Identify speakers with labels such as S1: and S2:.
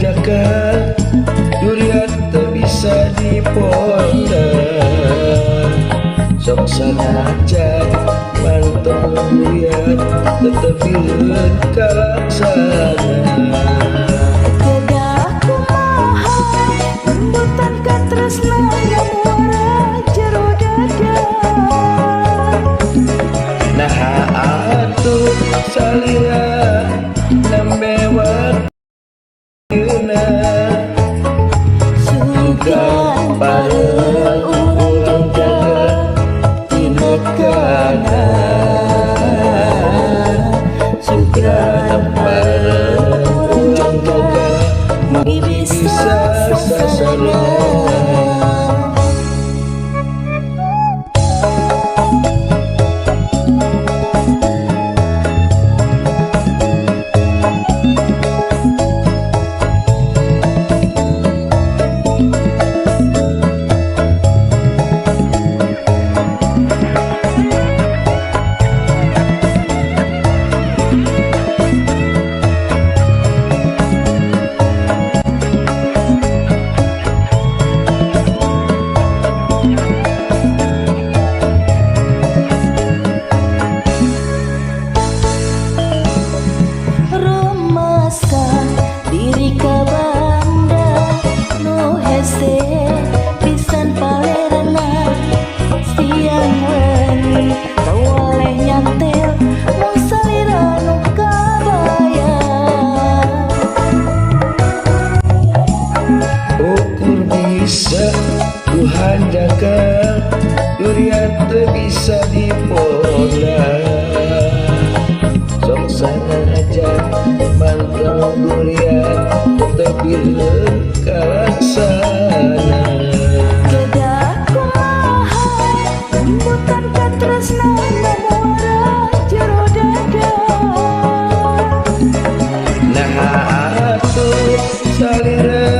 S1: hanjakal durian teu bisa diponda. Sok sanajan mantong durian tetep bileun kalaksana.
S2: Kedah kumaha lembutan katresna ngamuara jero dada.
S1: Naha atuh salira nembe waktuna.
S2: Sugan pareuh urang jaga tinekana. Sugan
S1: Pareuh urang jaga
S2: mugi
S1: bisa
S2: bisa
S1: sasarengan.
S2: sasarengan. Rumasa diri kabanda nu hese pisan palerna. Siang wengi tawaleh nyantel mung salira nu kabaya.
S1: Ukur bisa Tuhan jaga durian teu bisa diponda. Sok sanajan mantong durian tetep bileun kalaksana.
S2: Kedah kumaha lembutan katresna ngamuara jero dada.
S1: Naha atuh salira